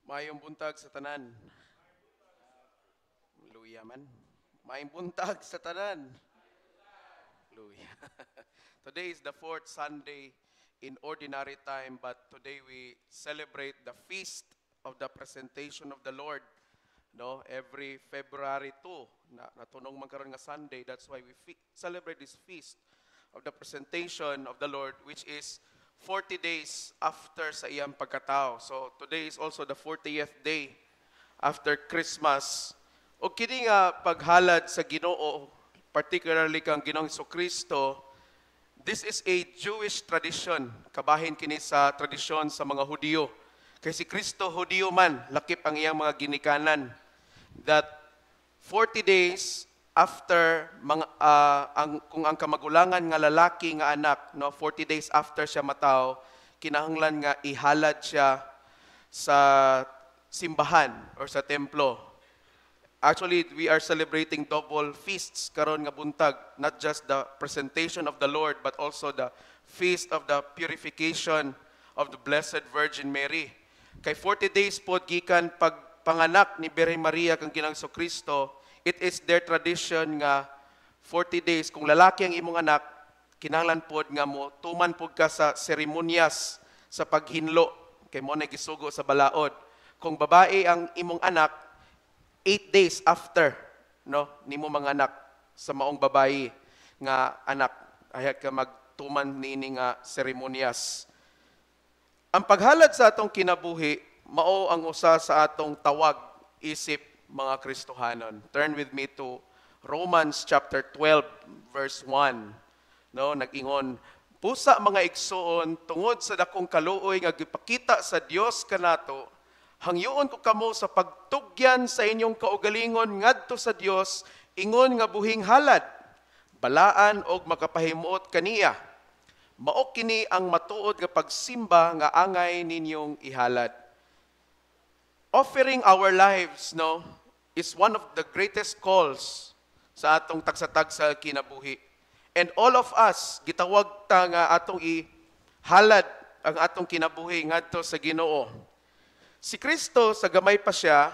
Maayong buntag sa tanan. Luya man. Maayong buntag sa tanan. Luya. Today is the fourth Sunday in Ordinary Time, but today we celebrate the feast of the Presentation of the Lord. No, every February 2 na natunong man karon nga Sunday, that's why we celebrate this feast of the Presentation of the Lord, which is 40 days after sa iyang pagkatao. So today is also the 40th day after Christmas. O kini nga paghalad sa Ginoo, particularly kang Ginoong Kristo, this is a Jewish tradition. Kabahin kini sa tradisyon sa mga Hudiyo. Kay si Kristo Hudiyo man, lakip ang iyang mga ginikanan, that 40 days after mga ang kung ang kamagulangan nga lalaki nga anak, no, 40 days after siya mataw, kinahanglan nga ihalad siya sa simbahan or sa templo. Actually, we are celebrating double feasts karon nga buntag, not just the Presentation of the Lord but also the feast of the Purification of the Blessed Virgin Mary. Kay 40 days pod gikan pagpanganak ni Birhen Maria kang Ginoong Kristo, it is their tradition nga 40 days, kung lalaki ang imong anak, kinahanglan pod nga mo tuman pod ka sa seremonyas sa paghinlo kay mao na gisugo sa balaod. Kung babae ang imong anak, 8 days after, no, nimo mga anak sa maong babayi nga anak, ayat ka magtuman niini nga seremonyas. Ang paghalad sa atong kinabuhi mao ang usa sa atong tawag isip mga Kristohanon. Turn with me to Romans chapter 12 verse 1. No, nag-ingon, "Busa, mga igsuon, tungod sa dakong kaluoy nga gipakita sa Dios kanato, hangyoon ko kamo sa pagtugyan sa inyong kaugalingon ngadto sa Dios ingon nga buhing halad, balaan og makapahimuot kaniya. Mao kini ang matuod nga pagsimba nga angay ninyong ihalad." Offering our lives, no, is one of the greatest calls sa atong tagsa-tagsa kinabuhi. And all of us, gitawag ta nga atong ihalad ang atong kinabuhi ngadto sa Ginoo. Si Kristo, sa gamay pa siya,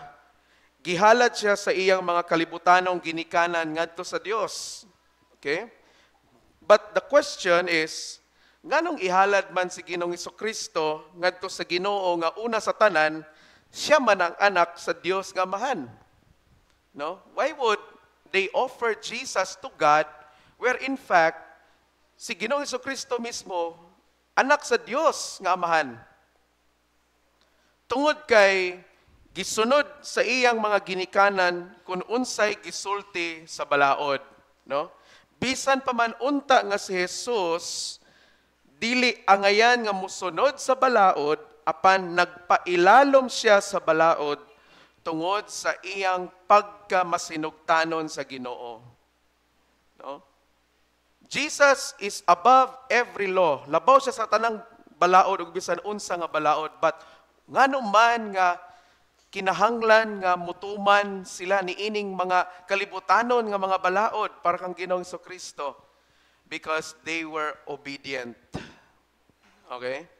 gihalad siya sa iyang mga kalibutanong ginikanan ngadto sa Dios. Okay? But the question is, nganong ihalad man si Ginoong Kristo ngadto sa Ginoo nga una sa tanan, siya man ang anak sa Dios nga Amahan? No? Why would they offer Jesus to God where in fact si Ginoong Kristo mismo anak sa Dios nga Amahan? Tungod kay gisunod sa iyang mga ginikanan kung unsay gisulti sa balaod, no? Bisan pa man unta nga si Jesus dili angayan nga musunod sa balaod, apan nagpailalom siya sa balaod tungod sa iyang pagkamasinugtanon sa Ginoo. No? Jesus is above every law. Labaw siya sa tanang balaod ug bisan unsa nga balaod, but ngano man nga kinahanglan nga mutuman sila niining mga kalibutanon nga mga balaod para kang Ginoong Kristo? Because they were obedient. Okay?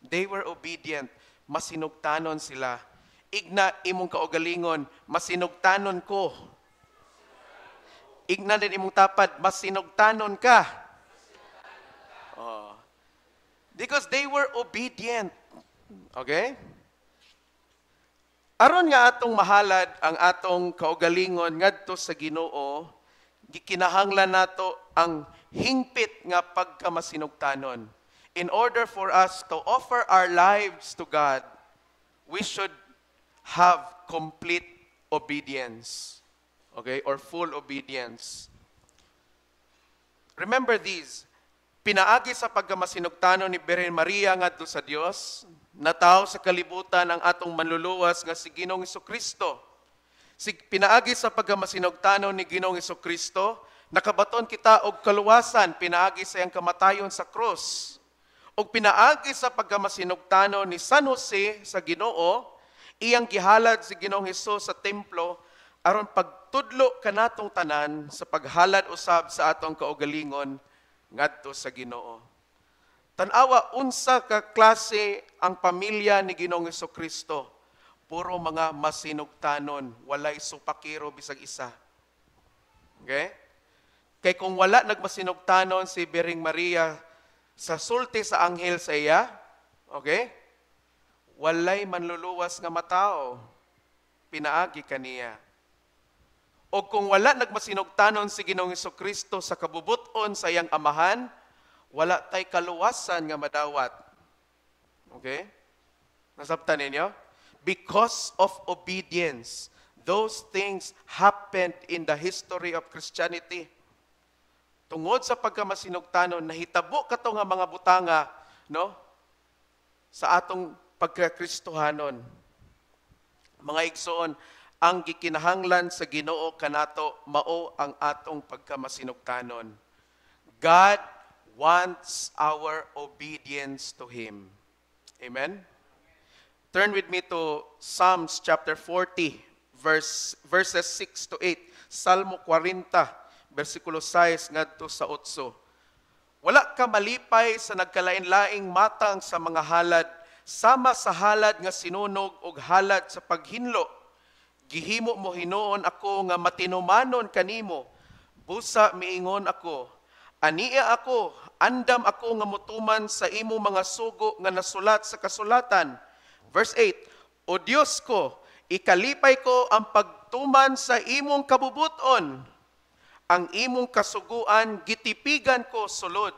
They were obedient. Masinugtanon sila. Igna imong kaugalingon, "Masinugtanon ko." Igna din imong tapad, "Masinugtanon ka." Oh. Because they were obedient. Okay? Aron nga atong mahalad ang atong kaugalingon ngadto sa Ginoo, gikinahanglan nato ang hingpit nga pagkamasinugtanon. In order for us to offer our lives to God, we should have complete obedience. Okay? Or full obedience. Remember these. Pinaagi sa pagkamasinugtanon ni Birhen Maria ngadto sa Dios, natawo sa kalibutan ang atong manluluwas nga si Ginoong Kristo. Si pinaagi sa pagkamasinugtanon ni Ginoong Kristo, nakabaton kita og kaluwasan pinaagi sa iyang kamatayon sa krus. Og pinaagi sa pagkamasinugtanon ni San Jose sa Ginoo, iyang gihalad si Ginoong Hesus sa templo aron pagtudlo kanatong tanan sa paghalad usab sa atong kaugalingon ngadto sa Ginoo. Tan-awa unsa ka klase ang pamilya ni Ginoong Kristo. Puro mga masinugtanon, walay supakiro bisag isa. Okay? Kay kung wala nagmasinugtanon si Birheng Maria sa sulti sa anghel sa iya, okay? Walay manluluwas nga matao pinaagi kaniya. O kung wala nagmasinugtanon si Ginoong Kristo sa kabubuton sa iyang amahan, wala tay kaluwasan nga madawat. Okay? Nasabtan ninyo? Because of obedience, those things happened in the history of Christianity. Tungod sa pagkamasinugtanon, nahitabo kato nga mga butanga, no? Sa atong pagkakristohanon. Mga igsoon, ang gikinahanglan sa Ginoo kanato mao ang atong pagkamasinugtanon. God wants our obedience to Him. Amen? Turn with me to Psalms chapter 40, verses 6 to 8. Salmo 40, versikulo 6 ngadto sa 8. Wala ka malipay sa nagkalain-laing matang sa mga halad, sama sa halad nga sinunog og halad sa paghinlo. Gihimo mo hinuon ako nga matinumanon kanimo. Busa miingon ako, ania ako, andam ako nga mutuman sa imo mga sugo nga nasulat sa kasulatan. Verse 8, O Dios ko, ikalipay ko ang pagtuman sa imong kabubuton. Ang imong kasuguan gitipigan ko sulod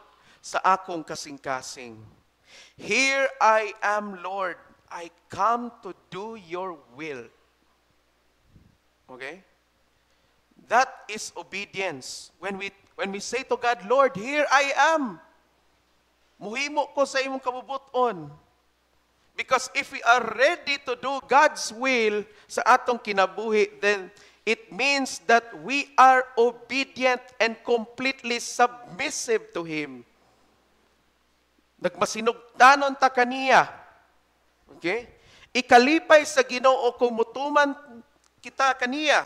sa akong kasing-kasing. Here I am, Lord. I come to do your will. Okay? That is obedience. When we say to God, "Lord, here I am. Muhimo ko sa imong kabubuton." Because if we are ready to do God's will sa atong kinabuhi, then it means that we are obedient and completely submissive to Him. Nagmasinugtanon ta kaniya. Okay? Ikalipay sa Ginoo kung mutuman kita kaniya.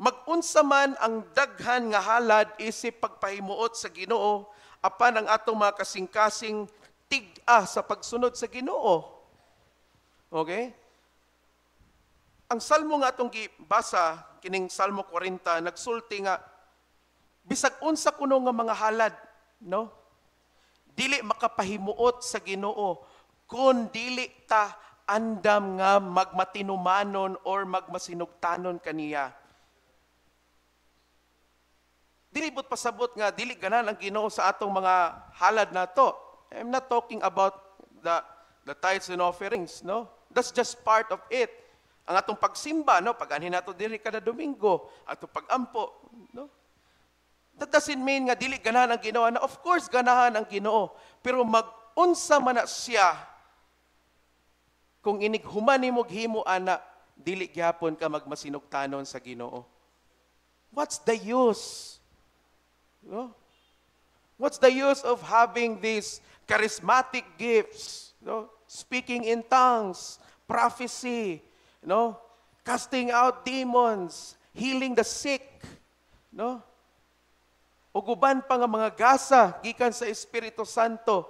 Mag-unsa man ang daghan nga halad isip pagpahimuot sa Ginoo apan ang atong mga kasing-kasing tig-a sa pagsunod sa Ginoo. Okay? Ang salmo nga atong gibasa kining Salmo 40, nagsulti nga bisag unsa kuno nga mga halad, no? Dili makapahimuot sa Ginoo kung dili ta andam nga magmatinumanon or magmasinugtanon kaniya. Dili buot pasabot nga dili ganahan ang Ginoo sa atong mga halad nato. I'm not talking about the tithes and offerings, no? That's just part of it. Ang atong pagsimba, no? Pag-anhi nato diri kada Domingo, atong pagampo, no? That doesn't mean nga dili ganahan ang Ginoo. Na of course ganahan ang Ginoo, pero mag-unsa man na siya kung inig human nimo himo ana, dili gyapon ka magmasinugtanon sa Ginoo. What's the use? No? What's the use of having these charismatic gifts, no? Speaking in tongues, prophecy, no? Casting out demons, healing the sick, no? Ug uban pa nga mga gasa gikan sa Espiritu Santo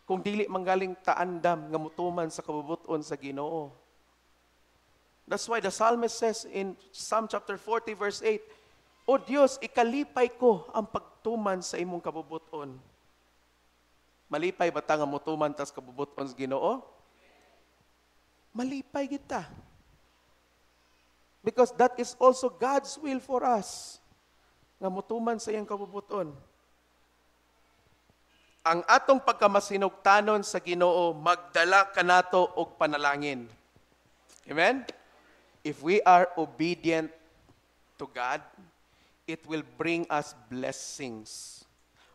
kung dili manggaling taandam nga mutuman sa kabubuton sa Ginoo? That's why the psalmist says in Psalm chapter 40 verse 8, "O Dios, ikalipay ko ang pagtuman sa imong kabubuton." Malipay ba ta nga mutuman tas kabubuton sa Ginoo? Malipay kita. Because that is also God's will for us, nga mutuman sa iyang kabubuton. Ang atong pagkamasinugtanon sa Ginoo magdala kanato og panalangin. Amen? If we are obedient to God, it will bring us blessings.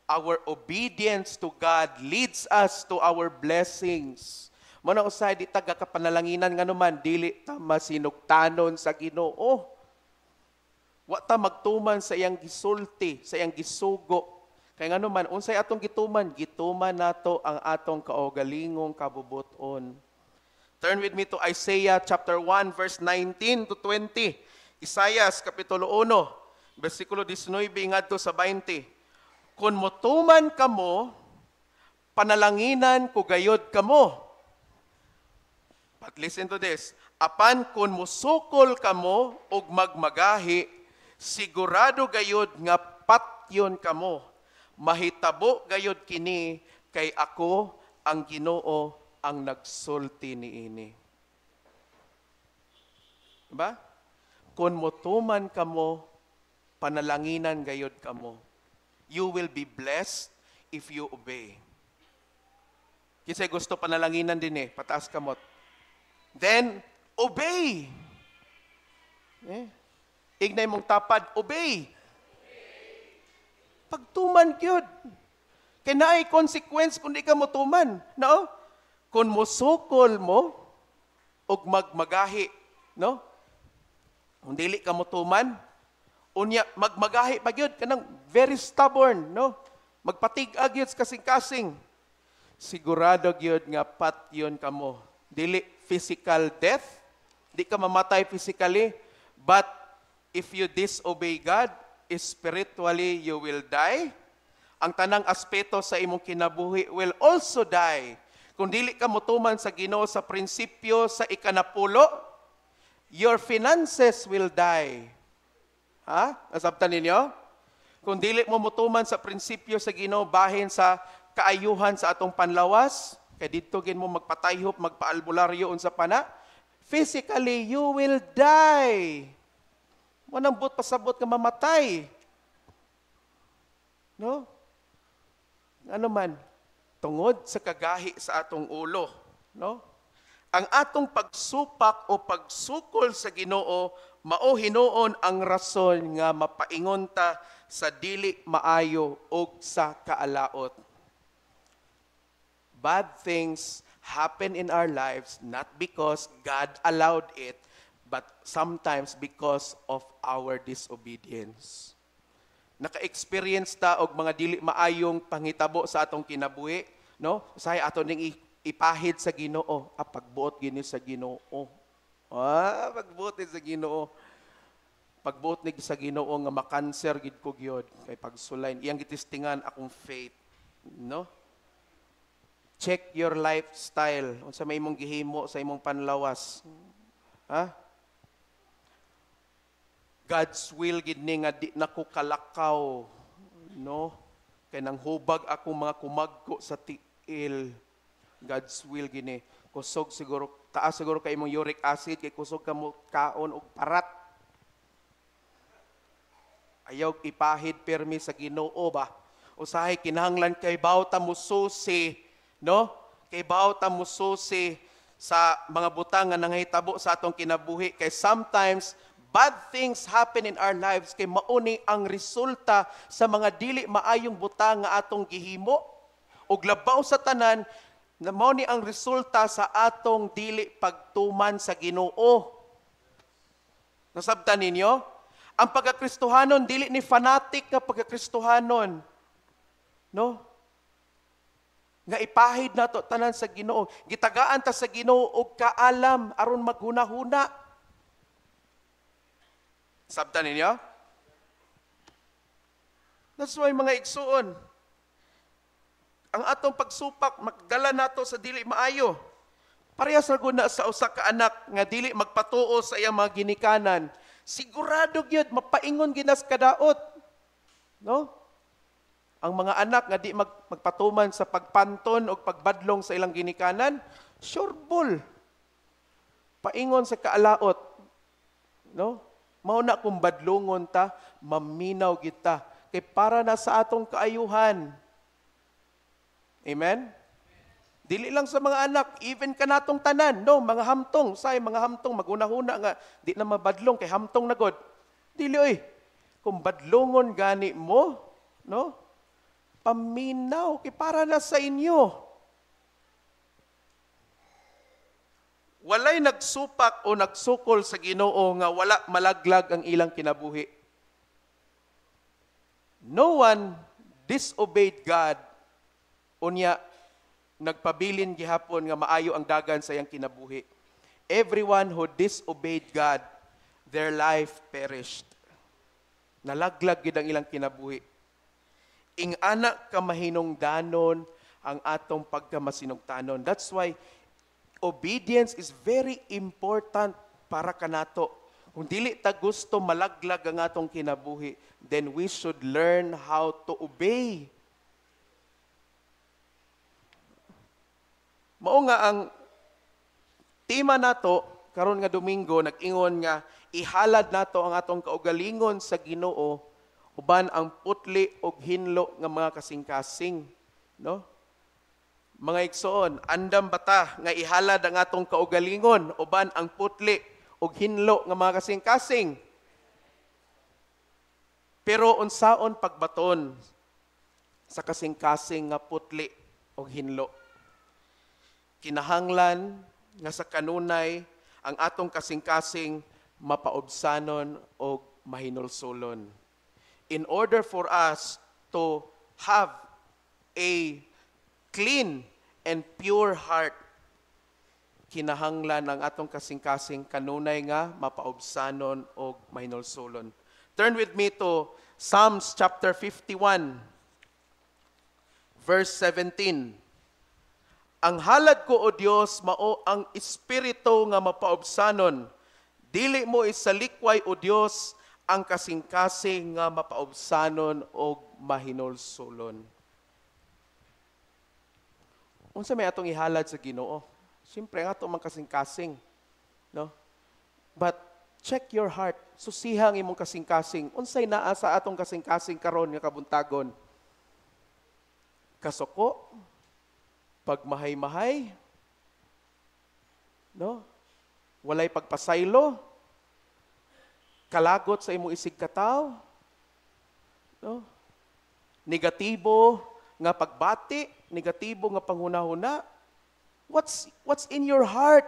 Our obedience to God leads us to our blessings. Mao na usahay di ta gakapanalanginan ngano man dili ta masinugtanon sa Ginoo. Wa ta magtuman sa iyang gisulti, sa iyang gisugo. Kay ngano man, unsay atong gituman? Gituman nato ang atong kaugalingong kabubuton. Turn with me to Isaiah chapter 1 verse 19 to 20. Isaias kapitulo 1, versikulo 19 ngadto sa 20. Kung motuman kamo, panalanginan ko gayod kamo. But listen to this. Apan kung musukol kamo ug magmagahi, sigurado gayud nga patyon kamo. Mahitabo gayud kini kay ako ang Ginoo ang nagsulti niini. Diba? Kung motuman kamo, panalanginan gayud kamo. You will be blessed if you obey. Kinsay gusto panalanginan din eh, pataas kamot. Then, obey. Eh? Ignay mong tapad, obey. Pagtuman gyud. Kay naay consequence kung di ka motuman. No? Kung mosukol mo ug magmagahi, no? Kung dili ka motuman, unya magmagahi pa gyud, kanang very stubborn, no? Magpatig-a gyud sa kasing-kasing. Sigurado gyud nga patyon kamo. Dili physical death, di ka mamatay physically, but if you disobey God, spiritually you will die. Ang tanang aspeto sa imong kinabuhi will also die. Kung dili ka motuman sa Ginoo sa prinsipyo sa ikanapulo, your finances will die. Ha? Nasabtan ninyo? Kung dili mo motuman sa prinsipyo sa Ginoo bahin sa kaayuhan sa atong panlawas, kay didto gin mo magpatayhop, magpaalbularyo unsa pa na, physically you will die. Wanang buot pasabot nga mamatay. No? Ano man, tungod sa kagahi sa atong ulo, no? Ang atong pagsupak o pagsukol sa Ginoo mao hinuon ang rason nga mapaingon ta sa dili maayo og sa kaalaot. Bad things happen in our lives not because God allowed it, but sometimes because of our disobedience. Naka-experience ta og mga dili maayong panghitabo sa atong kinabuhi, no? Usahay ato ning ipahid sa Ginoo, ah, pagbuot gini sa Ginoo. Ah, pagbuot ni sa Ginoo. Pagbuot ni sa Ginoo nga makanser gid ko gyud kay pagsulay iyang gitistingan akong faith, no? Check your lifestyle. Unsa may imong gihimo sa imong panlawas? Ha? God's will gid ni nga di nako kalakaw, no? Kay nang hubag akong mga kumagko sa tiil. God's will gini. Kusog siguro, taas siguro kay imong uric acid kay kusog ka mo kaon og parat. Ayaw ipahid permi sa Ginoo ba? Usahay kinahanglan kay baw ta mususi, no? Kay baw ta mususi sa mga butang nga nangahitabo sa atong kinabuhi kay sometimes bad things happen in our lives kay mauni ang resulta sa mga dili maayong butang nga atong gihimo ug labaw sa tanan na mao ni ang resulta sa atong dili pagtuman sa Ginoo. Nasabtan ninyo? Ang pagkakristohanon dili ni fanatic nga pagkakristohanon. No? Nga ipahid nato tanan sa Ginoo. Gitagaan ta sa Ginoo og kaalam aron maghunahuna. Sabtan ninyo? That's why, mga igsuon, ang atong pagsupak magdala nato sa dili maayo. Parehas ra gud na sa usa ka anak nga dili magpatuo sa iyang mga ginikanan. Sigurado gyud mapaingon ginas kadaot. No? Ang mga anak nga di magpatuman sa pagpanton o pagbadlong sa ilang ginikanan, sure bull. Paingon sa kaalaot. No? Mao na kung badlongon ta, maminaw kita. Kay para na sa atong kaayuhan. Amen? Dili lang sa mga anak, even kanatong tanan, no, mga hamtong, say mga hamtong magunahuna nga di na mabadlong kay hamtong na god. Dili oy. Kung badlongon gani mo, no? Paminaw kay para na sa inyo. Walay nagsupak o nagsukol sa Ginoo nga wala malaglag ang ilang kinabuhi. No one disobeyed God unya nagpabilin gihapon nga maayo ang dagan sa iyang kinabuhi. Everyone who disobeyed God, their life perished. Nalaglag gid ang ilang kinabuhi. Ing-ana ka mahinungdanon ang atong pagkamasinugtanon. That's why Obedience is very important para kanato. Kung dili ta gusto malaglag ang atong kinabuhi, then we should learn how to obey. Mao nga ang tema nato karon nga Domingo, nag-ingon nga ihalad nato ang atong kaugalingon sa Ginoo uban ang putli og hinlo nga mga kasing-kasing, no? Mga igsoon, andam bata nga ihalad ang atong kaugalingon uban ang putli og hinlo nga mga kasing-kasing? Pero unsaon pagbaton sa kasing-kasing nga putli og hinlo? Kinahanglan nga sa kanunay ang atong kasing-kasing mapaubsanon og mahinulsulon. In order for us to have a clean and pure heart, kinahanglan ang atong kasing-kasing kanunay nga mapaubsanon og mahinulsulon. Turn with me to Psalms chapter 51, verse 17. Ang halad ko, O Dios, mao ang espiritu nga mapaubsanon. Dili mo isalikway, O Dios, ang kasing-kasing nga mapaubsanon og mahinulsulon. Unsa may atong ihalad sa Ginoo? Siyempre, ang atong mga kasing-kasing, no? But check your heart. Susiha ang imong kasing-kasing. Unsay naa sa atong kasing-kasing karon nga kabuntagon? Kasuko? Pagmahay-mahay? No? Walay pagpasaylo? Kalagot sa imong isig kataw? No? Negatibo nga pagbati, negatibo nga panghunahuna. What's in your heart?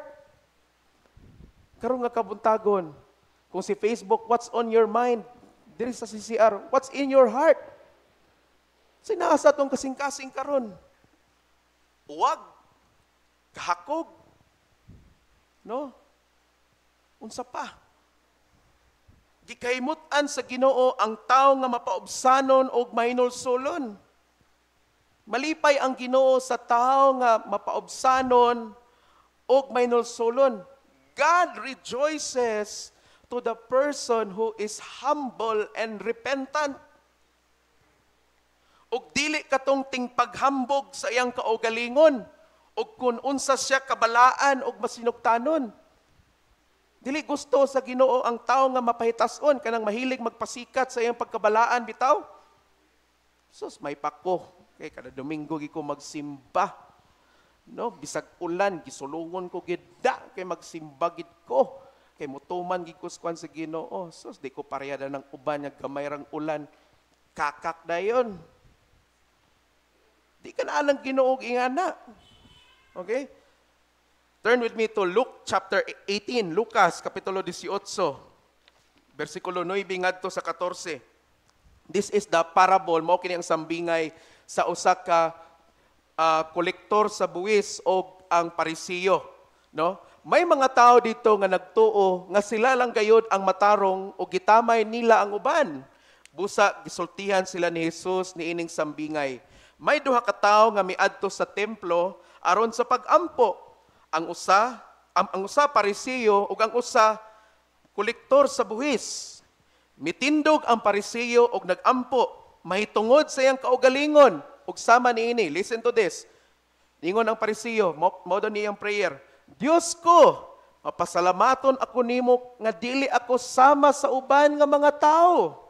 Karon nga kabuntagon, kung si Facebook, what's on your mind? Diri sa CCR, what's in your heart? Sinasa tong kasing-kasing karon. Uwag, kahakog, no? Unsa pa? Gikahimut-an sa Ginoo ang tawo nga mapaubsanon og mahinulsulon. Malipay ang Ginoo sa tawo nga mapaubsanon og mahinulsulon. God rejoices to the person who is humble and repentant. Og dili katong tingpaghambog sa iyang kaugalingon og kun unsa siya kabalaan og masinugtanon. Dili gusto sa Ginoo ang tawo nga mapahitason, kanang mahilig magpasikat sa iyang pagkabalaan bitaw. Sus, may pako kay kada Domingo gi ko magsimba. No, bisag ulan gisulungon ko gid da kay magsimba gid ko. Kay mutuman gid ko sa Ginoo. Sus, di ko pareha na ng uban nga gamay rang ulan. Kakak dayon. Di ka na alang Ginoo ingana. Okay? Turn with me to Luke chapter 18, Lucas kapitulo 18, versikulo 9 ngadto sa 14. This is the parable, mao kini ang sambingay sa usa ka kolektor sa buwis o ang Parisiyo, no? May mga tao dito nga nagtuo nga sila lang gayud ang matarong o gitamay nila ang uban. Busa gisultihan sila ni Jesus niining sambingay. May duha ka tawo nga miadto sa templo aron sa pag-ampo. Ang usa Parisiyo ug ang usa kolektor sa buhis. Mitindog ang Parisiyo ug nagampo mahitungod sa iyang kaugalingon ug sama niini. Listen to this. Ningon ang Parisiyo, mao daw niyang prayer. Dios ko, mapasalamaton ako nimo nga dili ako sama sa uban nga mga tawo.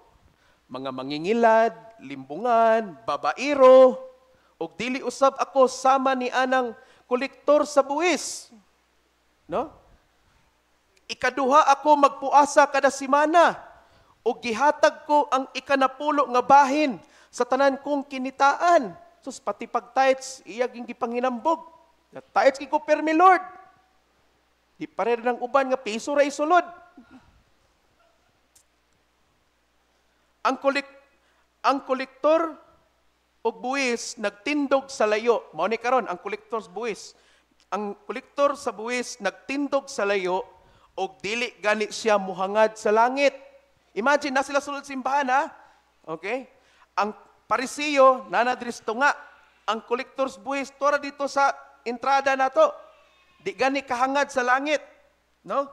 Mga mangingilad, limbungan, babairo, ug dili usab ako sama ni anang kolektor sa buwis. No? Ikaduha ako magpuasa kada semana ug gihatag ko ang ikanapulo nga bahin sa tanan kong kinitaan. Sus, pati pag tithes, iya ging gipanginambog. Tithes ko permi, Lord. Di pare ng uban nga piso ra isulod. Ang kolektor og buwis nagtindog sa layo. Mao ni karon ang kolektor sa buwis. Ang kolektor sa buwis nagtindog sa layo og dili gani siya muhangad sa langit. Imagine na sila sulod simbahan, ha? Okay? Ang Parisiyo nana diri sa tunga. Ang kolektor sa buwis tora dito sa entrada nato. Di gani kahangad sa langit, no?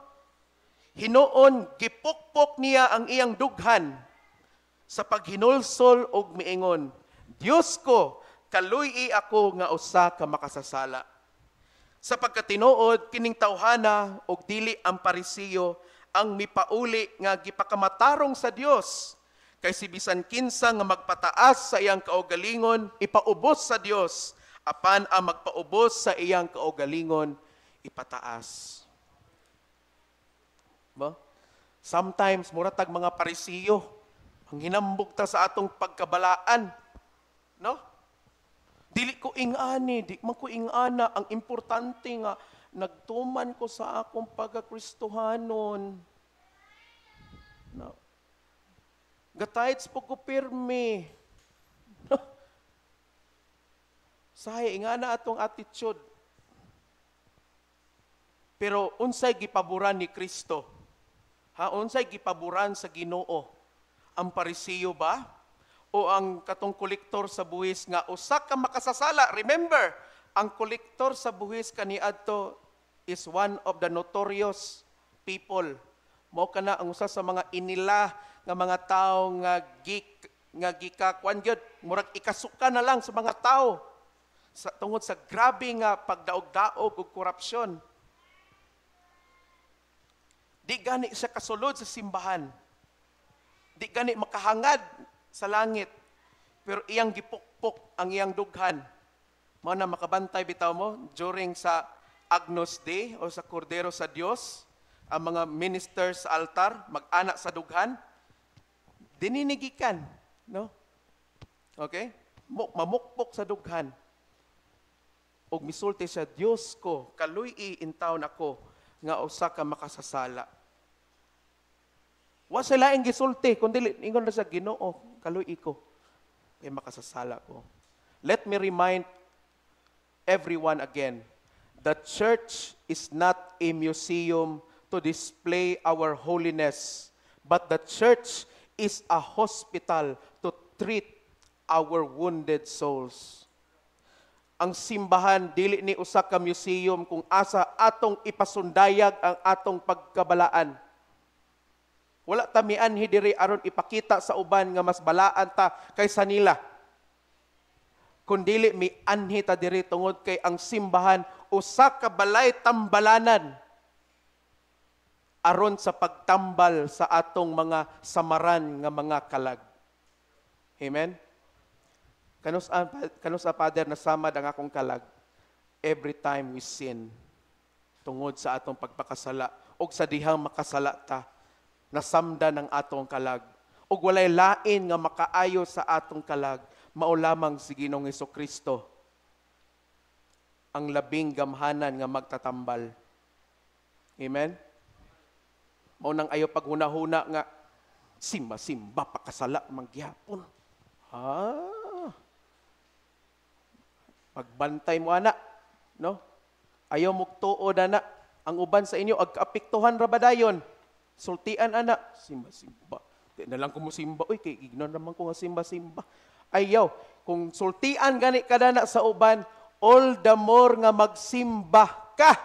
Hinuon gipukpok niya ang iyang dughan sa paghinulsol og miingon, "Dios ko, kaluy-i ako nga usa ka makasasala." Sa pagkatinuod, kining tawhana og dili ang Parisiyo ang mipauli nga gipakamatarong sa Dios, kay si bisan kinsa nga magpataas sa iyang kaugalingon, ipaubos sa Dios, apan ang magpaubos sa iyang kaugalingon, ipataas. Ba? Sometimes mura tag mga Parisiyo, ang hinambog ta sa atong pagkabalaan, no? Dili ko ingani, di man ko ingana, ang importante nga nagtuman ko sa akong pagkakristohanon. No. Ga-tithes po ko pirmi. No. Sahay, ingana atong attitude. Pero unsay gipaboran ni Kristo? Ha, unsay gipaboran sa Ginoo? Ang Parisiyo ba? O ang katong kolektor sa buhis nga usa ka makasasala? Remember, ang kolektor sa buhis kaniadto is one of the notorious people. Mao kana ang usa sa mga inila nga mga tawo nga gik nga gikakuan gyud, murag ikasuka na lang sa mga tawo sa tungod sa grabe nga pagdaog-daog ug korupsyon. Di gani siya kasulod sa simbahan. Di gani makahangad sa langit. Pero iyang gipukpok ang iyang dughan. Mao na makabantay bitaw mo during sa Agnus Dei o sa Kordero sa Dios, ang mga ministers sa altar mag-ana sa dughan, dininigikan, no? Okay? Mamukpok sa dughan. Og misulti siya, "Dios ko, kaluy-i intawon ako nga usa ka makasasala." Wa sila laing gisulti, kundi ingon na sa Ginoo, kaluy-i ko, kay makasasala ko. Let me remind everyone again, the church is not a museum to display our holiness, but the church is a hospital to treat our wounded souls. Ang simbahan dili ni usa ka museum kung asa atong ipasundayag ang atong pagkabalaan. Wala ta mianhi diri aron ipakita sa uban nga mas balaan ta kaysa nila. Kun dili, mianhi ta diri tungod kay ang simbahan usa ka balay tambalanan aron sa pagtambal sa atong mga samaran nga mga kalag. Amen? Kanus-a, Father, nasamad ang akong kalag? Every time we sin, tungod sa atong pagpakasala, og sa dihang makasala ta, nasamdan ang atong kalag. Og walay lain nga makaayo sa atong kalag, mao lamang si Ginoong Kristo ang labing gamhanan nga magtatambal. Amen? Mao nang ayo paghuna-huna nga simba-simba, pakasala man gihapon. Ah. Pagbantay mo ana, no? Ayaw mugtuod ana. Ang uban sa inyo ag kaapektuhan ra ba dayon? Sultian ana, simba-simba. Di na lang ko mo simba, uy, kay ignon naman ko nga simba-simba. Ayaw, kung sultian gani kada na sa uban, all the more nga magsimba ka.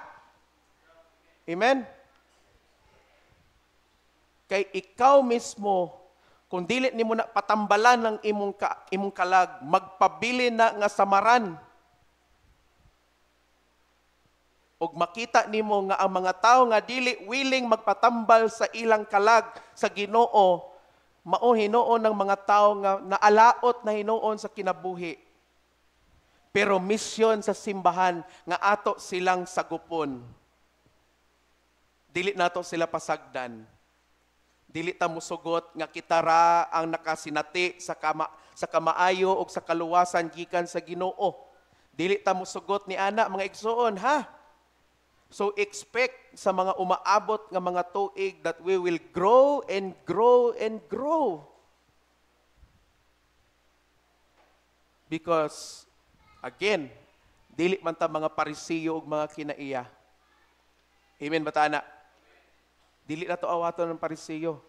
Amen? Kay ikaw mismo, kung dili nimo na patambalan ng imong kalag, magpabili na nga samaran. Og makita nimo nga ang mga tawo nga dili willing magpatambal sa ilang kalag sa Ginoo, mao hinuon ng mga tawo nga naalaot na hinuon sa kinabuhi. Pero misyon sa simbahan nga ato silang sagupon. Dili nato sila pasagdan. Dili ta musugot nga kita ra ang nakasinati sa kamaayo og sa kaluwasan gikan sa Ginoo. Dili ta musugot ni ana, mga igsuon, ha. So expect sa mga umaabot nga mga tuig that we will grow and grow and grow. Because again, dili man ta mga Parisiyo ug mga kinaiya. Amen ba ta, ana? Dili na to awaton ng Parisiyo.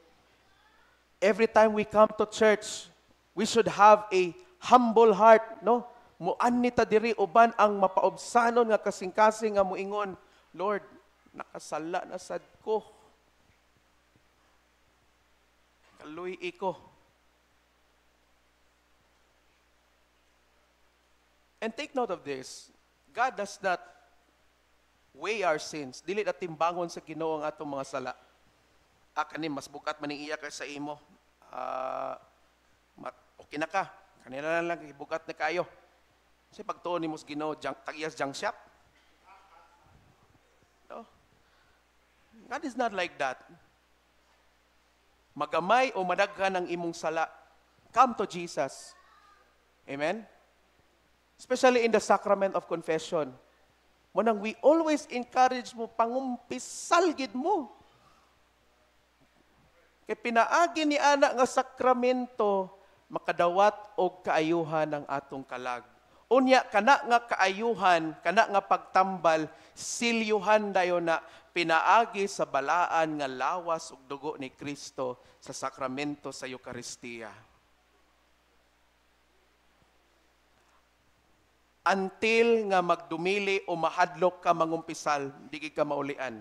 Every time we come to church, we should have a humble heart, no? Muanni ta diri uban ang mapaobsanon nga kasing-kasing nga muingon, Lord, nakasala na sad ko. Kaluy ko. And take note of this, God does not weigh our sins. Dili na timbangon sa Ginoo ang atong mga sala. Ah, kani mas bukat man iya kaysa imo. Okay na ka. Kanila na lang bukat na kayo. Kasi pagtuon nimo sa Ginoo, tag-iyas junk shop. No? God is not like that. Magamay o madaghan ang imong sala, come to Jesus. Amen? Especially in the sacrament of confession. Munang we always encourage mo, pangumpisal gid mo. Kay pinaagi ni ana nga sakramento, makadawat og kaayuhan ang atong kalag. Unya, kana nga kaayuhan, kana nga pagtambal, silyuhan dayon na pinaagi sa balaan nga lawas ug dugo ni Kristo sa sakramento sa Eukaristiya. Until nga magdumili o mahadlok ka mangumpisal, di ka maulian.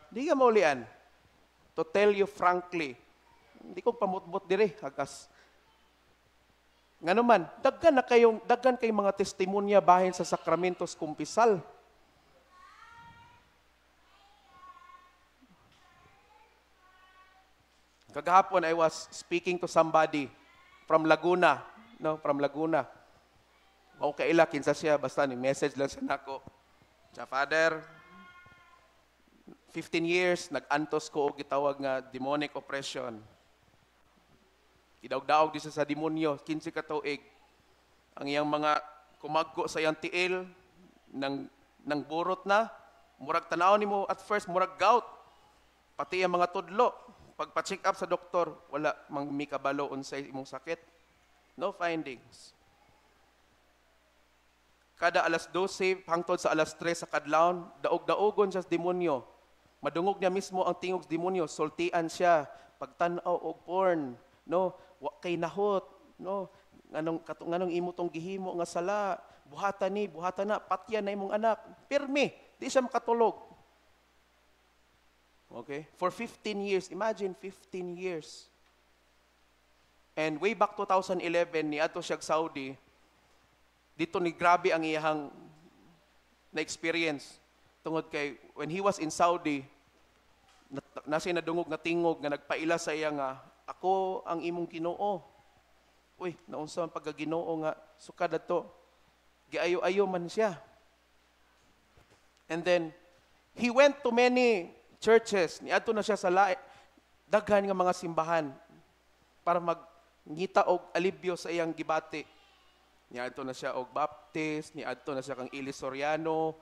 Di ka maulian. To tell you frankly, hindi ko pamutbot dire, hagas. Ngano man, daghan kayong mga testimonya bahin sa sakramentos kumpisal. Kagahapon I was speaking to somebody from Laguna, no, from Laguna. Mao kaila kinsa siya, basta ni message lang siya nako. Siya, Father, 15 years nag-antos ko og gitawag nga demonic oppression. Gidaog-daog di siya sa demonyo, 15 ka tuig. Ang iyang mga kumagko sa iyang tiil nang burot na, murag tan-aw nimo at first murag gout. Pati ang mga tudlo, pagpa-check up sa doktor, wala mang mikabalo unsay imong sakit. No findings. Kada alas 12 hangtod sa alas 3 sa kadlawon, daog-daogon siya sa demonyo. Madungog niya mismo ang tingog sa demonyo, sultian siya, pagtan-aw og porn, no, wa kay nahot, no, nganong imo tong gihimo nga sala, buhatan ni, buhatan na, patyan na imong anak. Pirmi, di siya makatulog. Okay? For 15 years, imagine 15 years. And way back 2011, niadto siya sa Saudi, dito ni grabe ang iyahang na-experience. Tungod kay, when he was in Saudi, nasa nadungog nga tingog nga nagpaila sa iya nga, ako ang imong Ginoo. Uy, naunsa ang pagkaginoo nga sukad ato. Giayo-ayo man siya. And then, he went to many churches. Niadto na siya sa daghan nga mga simbahan para magnita og alibyo sa iyang gibati. Niadto na siya og Baptist, niadto na siya kang Eli Soriano.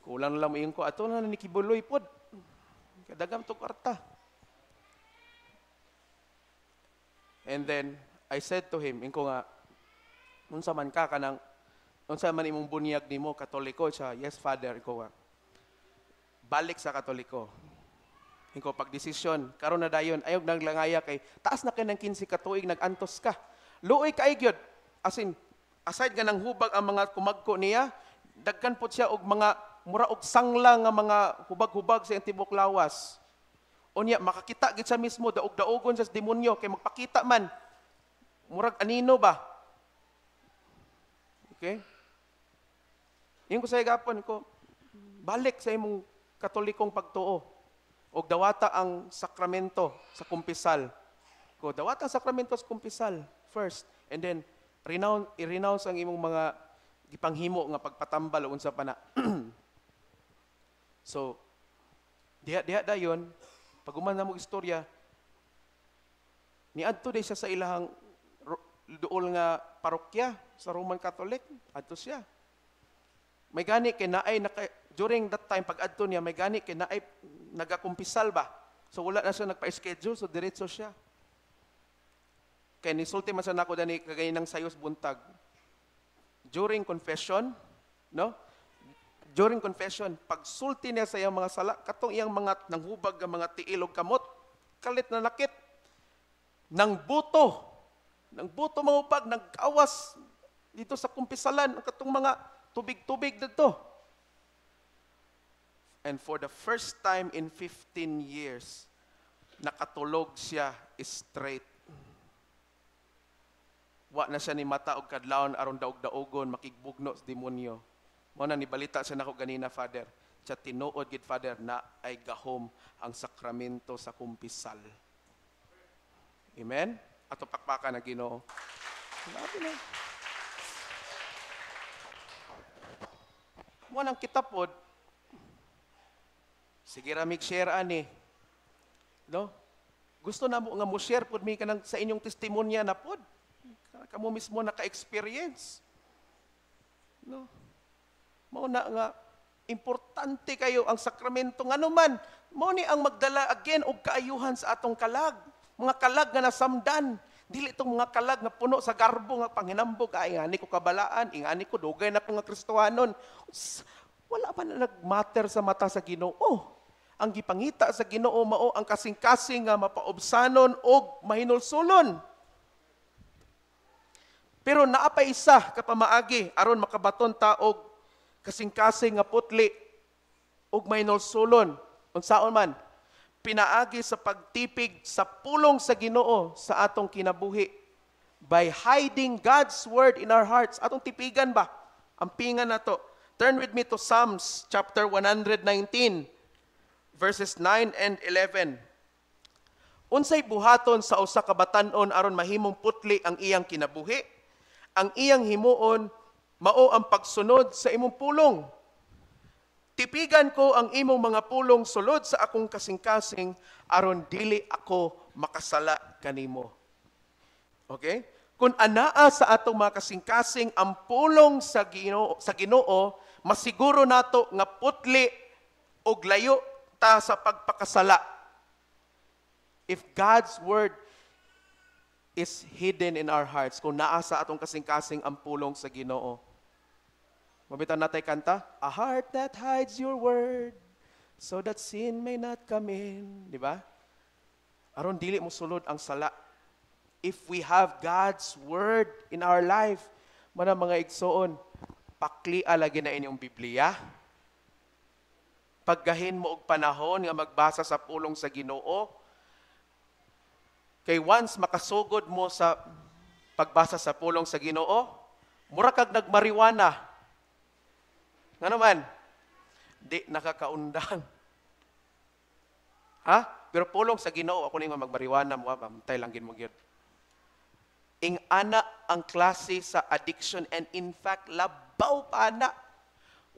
Kulang lang moingon ko, ato na ni Kibuloy pod. Kadagam to kwarta. And then I said to him, inko nga, unsa man ka kanang, unsa man imong bunyag nimo, Katoliko? Siya, yes Father, inko nga. Balik sa Katoliko. Inko pag desisyon, karon na dayon, ayaw naglangaya kay taas na kay ng 15 ka tuig nag-antos ka. Luoy kay gyud. As in, aside nga nang hubag ang mga kumagko niya, daghan pod siya og mga mura og sangla nga mga hubag-hubag sa iyang tibok lawas. Unya makakita gid siya mismo daog-daogon siya sa demonyo kay magpakita man. Murag anino ba? Okay? Ingon ko sa gapon ko, balik sa imong Katolikong pagtuo. Og dawata ang sakramento sa kumpisal. Ko dawata ang sakramento sa kumpisal first and then i-renounce ang imong mga gipanghimo nga pagpatambal o unsa pa na. So diha dayon pag-uman na mo istorya, niadto day siya sa ilahang duol nga parokya sa Roman Catholic, adto siya. May gani kay naay naka, during that time pag adto niya may gani kay naay nagakumpisal ba. So wala na siya nagpa-schedule, so diretso siya. Kay nisulti man sa nako dani kagay ng sayos buntag. During confession, no? During confession, pagsulti niya sa iyang mga sala, katong iyang mga nanghubag nga mga tiil og kamot, kalit na nakit, nang buto mahubag, nagkawas dito sa kumpisalan, ang katong mga tubig-tubig dito. And for the first time in 15 years, nakatulog siya straight. Wa na siya ni mata og kadlawon aron daog-daogon makigbugno sa demonyo. Mao na nibalita siya nako ganina, Father. Siya tinuod gid, Father, na ay gahom ang sakramento sa kumpisal. Amen? Ato pakpakan na Ginoo. Grabe na. Mo nang kita pod. Sige ra mig share ani. No? Gusto na mo nga mo share pod mi kanang sa inyong testimonya na pod. Kamo mismo naka-experience. No? Mao na nga importante kayo ang sakramento, ngano man mao ni ang magdala again og kaayuhan sa atong kalag. Mga kalag nga nasamdan, dili itong mga kalag nga puno sa garbo nga panghinambog, ay ingani ko kabalaan, ingani ko dugay na ko nga Kristohanon. Wala pa na nagmatter sa mata sa Ginoo. Ang gipangita sa Ginoo mao ang kasing-kasing nga mapaubsanon og mahinulsulon. Pero naa pa isa ka pamaagi aron makabaton ta og kasing-kasing nga putli og mahinulsulon. Unsaon man? Pinaagi sa pagtipig sa pulong sa Ginoo sa atong kinabuhi. By hiding God's word in our hearts. Atong tipigan ba? Ampingan na to. Turn with me to Psalms chapter 119, verses 9 and 11. Unsay buhaton sa usa ka batan-on aron mahimong putli ang iyang kinabuhi? Ang iyang himuon mao ang pagsunod sa imong pulong. Tipigan ko ang imong mga pulong sulod sa akong kasing-kasing aron dili ako makasala kanimo. Okay? Kung anaa sa atong mga kasing-kasing ang pulong sa Ginoo, masiguro nato nga putli og layo ta sa pagpakasala. If God's word is hidden in our hearts, kung naa sa atong kasing-kasing ang pulong sa Ginoo. Mabitan natay kanta, "A heart that hides your word, so that sin may not come in." Di ba? Aron dili mo sulod ang sala. If we have God's word in our life, mana mga igsoon, paklia lagi na inyong Biblia. Paggahin mo og panahon nga magbasa sa pulong sa Ginoo. Kay once makasugod mo sa pagbasa sa pulong sa Ginoo, mura kag nagmariwana. Ngano man? Di nakakaundang. Ha? Pero pulong sa Ginoo, ako ningon magmariwana mo, bantay lang gin mo gyud. Ing-ana ang klase sa addiction, and in fact, labaw pa na.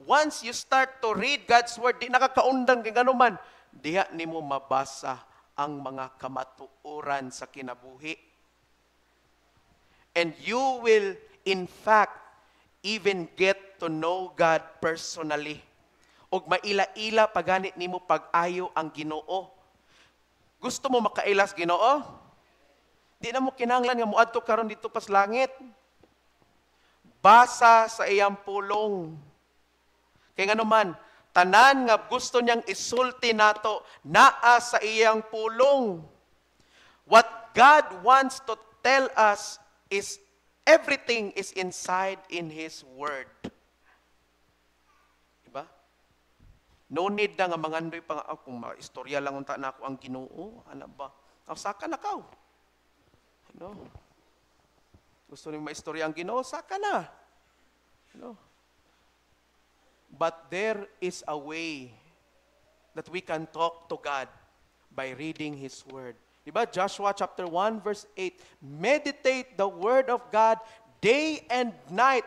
Once you start to read God's word, di nakakaundang kay ngano man, diha nimo mabasa ang mga kamatuoran sa kinabuhi. And you will, in fact, even get to know God personally. Og maila-ila paganit nimo pag-ayo ang Ginoo. Gusto mo makailas Ginoo? Di na mo kinahanglan nga moadto karon dito pas langit. Basa sa iyang pulong. Kay ngano man, tanan nga gusto niyang isulti nato naa sa iyang pulong. What God wants to tell us is everything is inside in His Word. Diba? No need na nga mangandoy pa nga, oh, kung maistorya lang unta na ako ang Ginoo, ana ba? Aw, saka na kaw. No? Gusto niyo maistorya ang Ginoo, saka na. No? But there is a way that we can talk to God by reading His Word. Diba? Joshua chapter 1 verse 8, "Meditate the Word of God day and night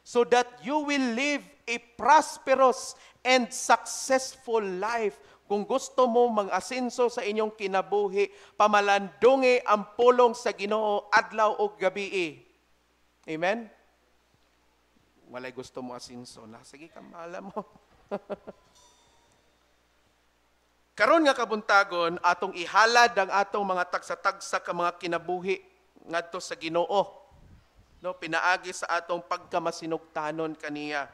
so that you will live a prosperous and successful life." Kung gusto mo mang-asenso sa inyong kinabuhi, pamalandungi ang pulong sa Ginoo adlaw ug gabi. Amen? Walay gusto mo asenso na. Sige, kamala mo. Karon nga kabuntagon, atong ihalad ang atong mga tagsa-tagsa ka mga kinabuhi ngadto sa Ginoo. No, pinaagi sa atong pagkamasinugtanon kaniya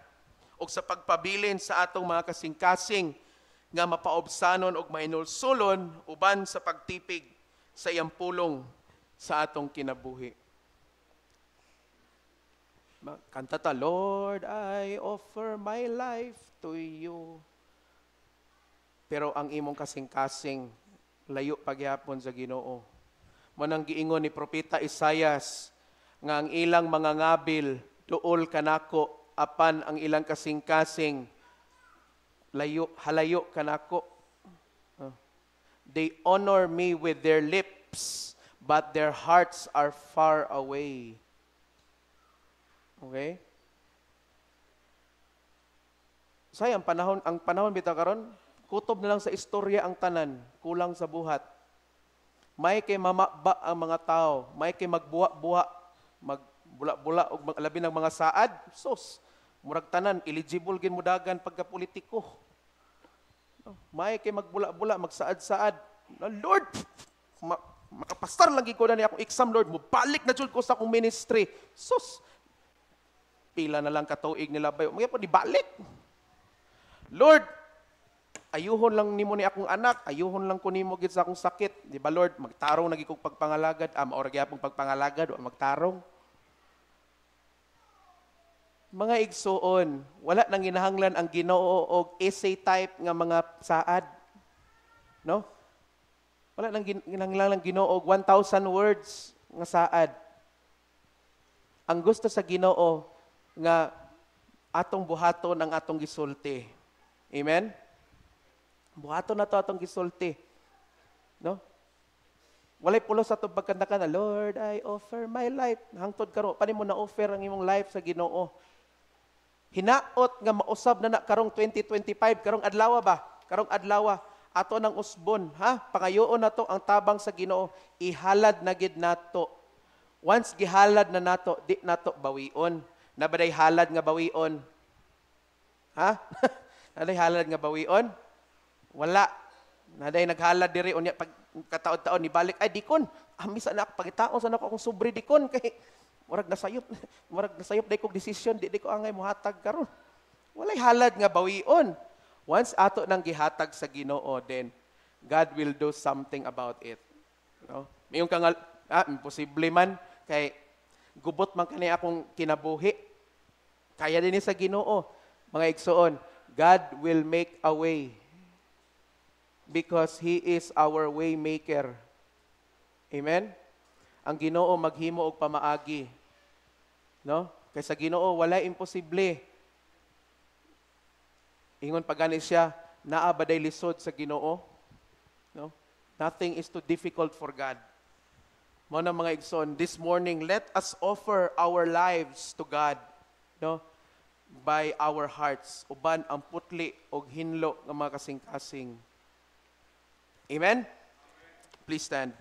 ug sa pagpabilin sa atong mga kasing-kasing nga mapaobsanon og mahinulsulon uban sa pagtipig sa iyang pulong sa atong kinabuhi. Kanta ta, "Lord, I offer my life to you." Pero ang imong kasing-kasing layo pagyapon sa Ginoo. Mao nang giingon ni Propeta Isayas nga ang ilang mga ngabil duol kanako, apan ang ilang kasing-kasing layo, halayo kanako. They honor me with their lips, but their hearts are far away. Okay? Say ang panahon bitaw karon, kutob na lang sa istorya ang tanan, kulang sa buhat. May kay mamaba ang mga tao, may kay magbuha-buha, magbula-bula og labi ng mga saad, sus, murag tanan eligible gin mudagan pagka politiko. May kay magbula-bula, magsaad-saad. Lord, makapasar lang gid ko na ni akong exam, Lord, mobalik na jud ko sa akong ministry. Sus, pila na lang katuig nila bayo, mga di balik. Lord, ayuhon lang nimo ni akong anak, ayuhon lang ko nimo gid sa akong sakit. Di ba, Lord, magtarong na gid kog pagpangalagad, ah, maora gyapon pagpangalagad, wa magtarong. Mga igsuon, wala nang ginahanglan ang Ginoo og essay type nga mga saad. No? Wala nang ginahanglan ang Ginoo og 1,000 words nga saad. Ang gusto sa Ginoo nga atong buhaton ang atong gisulti. Amen? Buhaton na to atong gisulti. No? Walay pulos sa atong pagkanta na, "Lord, I offer my life." Hangtod karon, pa mo na offer ang imong life sa Ginoo? Hinaot nga mausab na na karong 2025, karong adlaw ba? Karong adlaw ato nang usbon, ha? Pangayoon nato ang tabang sa Ginoo, ihalad na gid nato. Once gihalad na nato, di nato bawion. Naa ba day halad nga bawion? Ha? Naa day halad nga bawion? Wala. Naa day naghalad diri unya pag kataod-taon nibalik, "Ay, dikon, ami sa na pagitaon sa nako akong sobre, dikon, kay murag nasayop day kog desisyon, di ko angay mohatag karon." Walay halad nga bawion. Once ato nang gihatag sa Ginoo, then God will do something about it. No? Mayon ka nga, "Ah, imposible man kay gubot man kani akong kinabuhi." Kaya din ni sa Ginoo. Mga igsuon, God will make a way because He is our way maker. Amen? Ang Ginoo maghimo og pamaagi. No? Kay sa Ginoo wala imposible. Ingon pa gani siya, "Naa ba day lisod sa Ginoo?" No? Nothing is too difficult for God. Mao na, mga igsoon, this morning let us offer our lives to God, no? By our hearts, uban ang putli og hinlo nga mga kasing-kasing. Amen? Please stand.